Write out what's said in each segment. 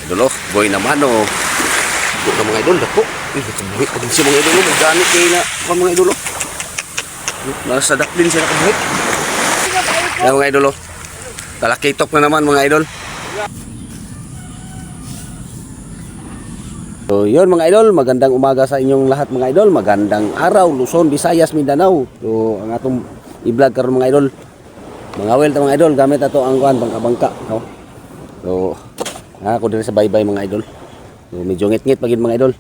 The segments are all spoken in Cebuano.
Idol oh, boy naman oh. Dako na mga idol, dako. Uy, nakabuhi pa din siya mga idol oh. May gani kay na pa mga idol oh. Nasa dak din siya nakabuhi. Yan mga idol oh. Talakitok na naman mga idol. So yun mga idol, magandang umaga sa inyong lahat mga idol. Magandang araw, Luzon, Visayas, Mindanao. So ang atong i-vlog karon mga idol. Mga well ta mga idol, gamit ato ang kuan bangka-bangka, no? So ako diri sa baybay mga idol. So medyo ngit-ngit pagid mga idol.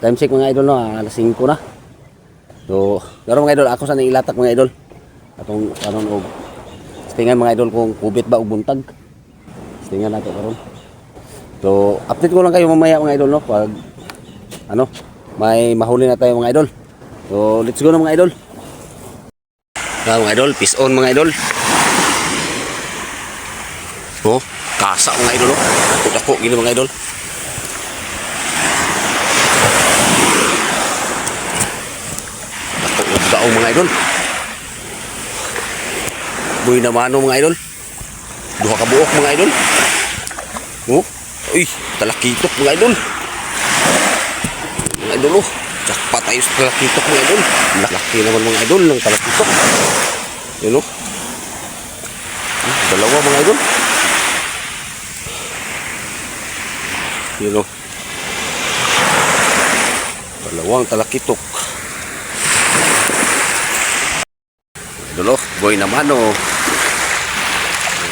Time check mga idol no, alas 5 na. So, pero mga idol, ako sa ilatak mga idol. Atong karon og tingan mga idol kung kubit ba og buntag. Tingan nato karon. So, update ko lang kayo mamaya mga idol no pag ano, may mahuli na tayo mga idol. So, let's go na mga idol. Mga idol, peace on mga idol. Oh, kasa mga idol oh. Dako gini mga idol. Dako og daong mga idol. Buy na mano mga idol. Duha ka buok mga idol. Oh, uy, talakitok mga idol. Mga idol oh. Jackpot tayo sa talakitok mga idol. Laki naman mga idol ng talakitok. Yun oh. Dalawa mga idol. Yun oh. Dalawang talakitok. Idol oh, boy naman oh.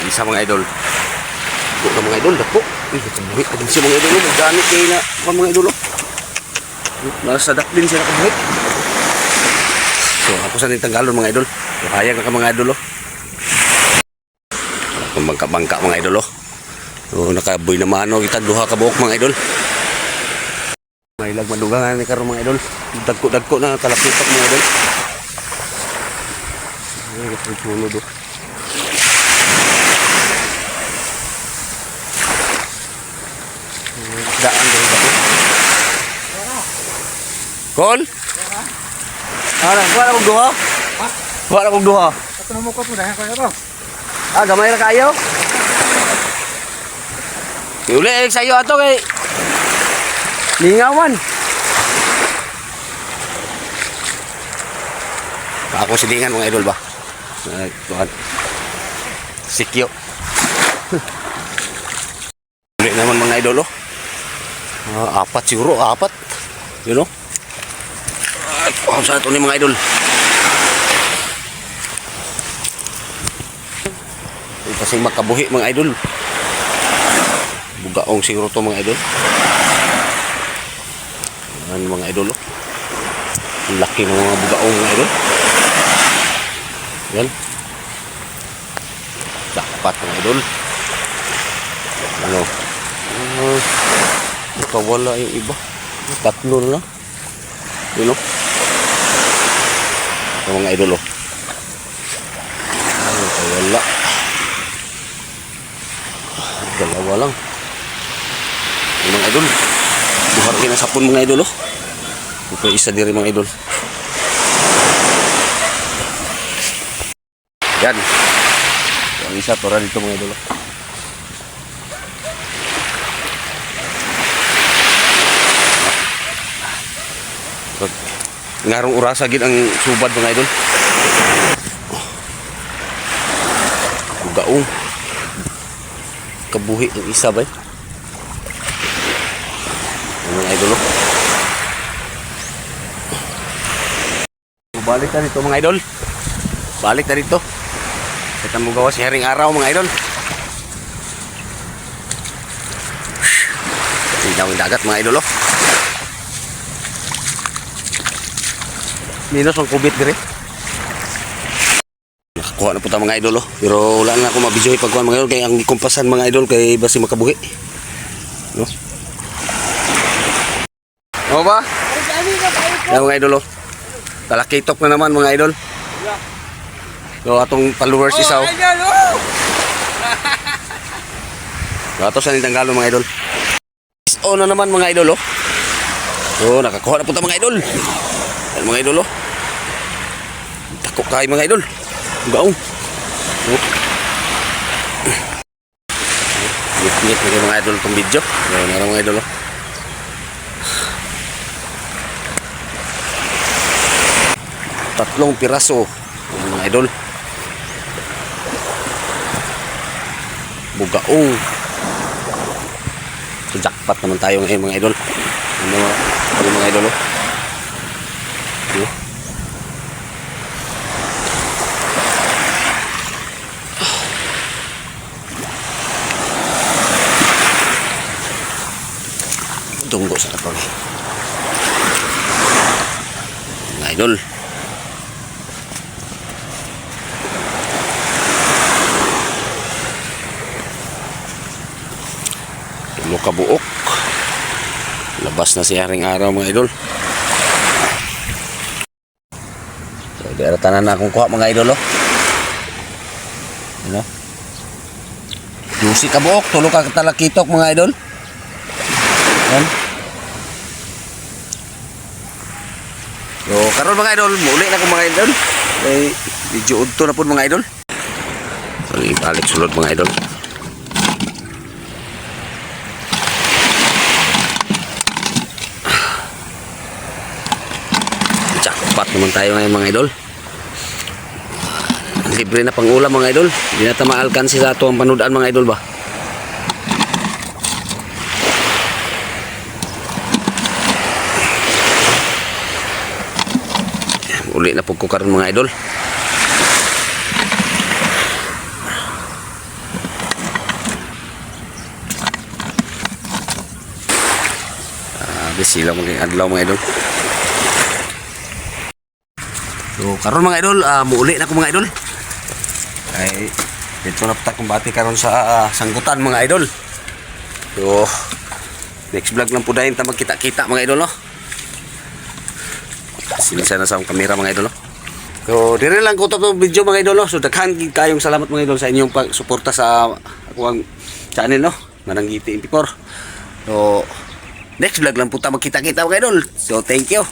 Isa mga idol. Dako na mga idol, dako. Uy, nakabuhi pa din siya mga idol oh. May gani kay na pa mga idol oh. Nasa dak din siya nakabuhi. So ako sa nitanggalon mga idol. So, hayag na ka mga idol oh. Akong bangka-bangka mga idol oh. So nakabuhi na mano kita duha ka buok mga idol. May lag madugangan ni karon mga idol. Dagko-dagko na talakitok mga idol. Ay, kasulod oh. Daan din ba Kol? Ara, kuha na kong duha. Kuha na kong duha. Ato na mo ko dahil ko ro. Ah, gamay ra kayo. Uli eh, sa'yo ato kay Lingawan. Ako silingan mga idol ba? Ay, tuan. Sikyo. Uli naman mga idol oh. Ah, apat siguro, apat. Yun oh. Ay, wow, sa ito ni mga idol. Kasi makabuhi mga idol. Bugaong siguro to mga idol. Yan mga idol oh. Ang laki ng mga bugaong mga idol. Yan. Dapat mga idol. Ano? Nakawala yung iba. Tatlo na lang. Yun oh. Ito mga idol oh. Ay, nakawala. Dalawa lang. Yung mga idol. Buhar rin ang sapon mga idol oh. Ito isa diri mga idol. Yan. Ito ang isa tora dito mga idol oh. Pag ngarong orasa gid ang subad mga idol. Bugaong. Kabuhi ang isa bay. Ang mga idol oh. Balik na dito mga idol. Balik na dito. Kita mo gawa si Haring Araw mga idol. Ilaw ang dagat mga idol oh. Minus ang kubit dire. Nakakuha na po ta mga idol oh. Pero wala na ako mabidyohe pagkuha mga idol kay ang kumpasan mga idol kay basi makabuhi. No? O ba? Yan mga idol oh. Talakitok na naman mga idol. So atong followers isa oh. Idol oh. So, ato sa nitanggalon mga idol. Is on na naman mga idol oh. So nakakuha na po ta mga idol. Yan mga idol oh. Dako kay mga idol. Gaong. Oh. Init na kayo, mga idol, itong video. Ayan na mga idol, oh. 3 piraso. Ayan, mga idol. Bugaong. So jackpot naman tayo ngayon, mga idol. Ano, ano mga idol, oh. Ano? Tunggo sa katon. Mga idol. 3 ka buok. Labas na si Haring Araw, mga idol. So, di tanan na akong kuha, mga idol, oh. Ano? 12 ka buok, 3 ka talakitok, mga idol. Yan. So, karon, mga idol, muli na ko, mga idol. Kay medyo udto na po, mga idol. So, ibalik sulod, mga idol. Jackpot naman tayo ngayon, mga idol. Libre na pang-ulam, mga idol. Hindi na ta maalkansi sa ato ang panudan, mga idol ba. Uli na po ko karon, mga idol. Ah, sila maging adlaw, mga idol. So karon, mga idol, muuli na ko, mga idol. Ay dito na ta kumbati karon sa sanggutan, mga idol. So next vlog lang po dahil ta magkita-kita, mga idol, no. Sinisa na sa akong kamera, mga idol, no. So dire lang ko to video, mga idol, no. So daghan gid kayong salamat, mga idol, sa inyong pagsuporta sa akong channel, no. Mananggiti MP4. So next vlog lang po ta magkita-kita, mga idol. So thank you.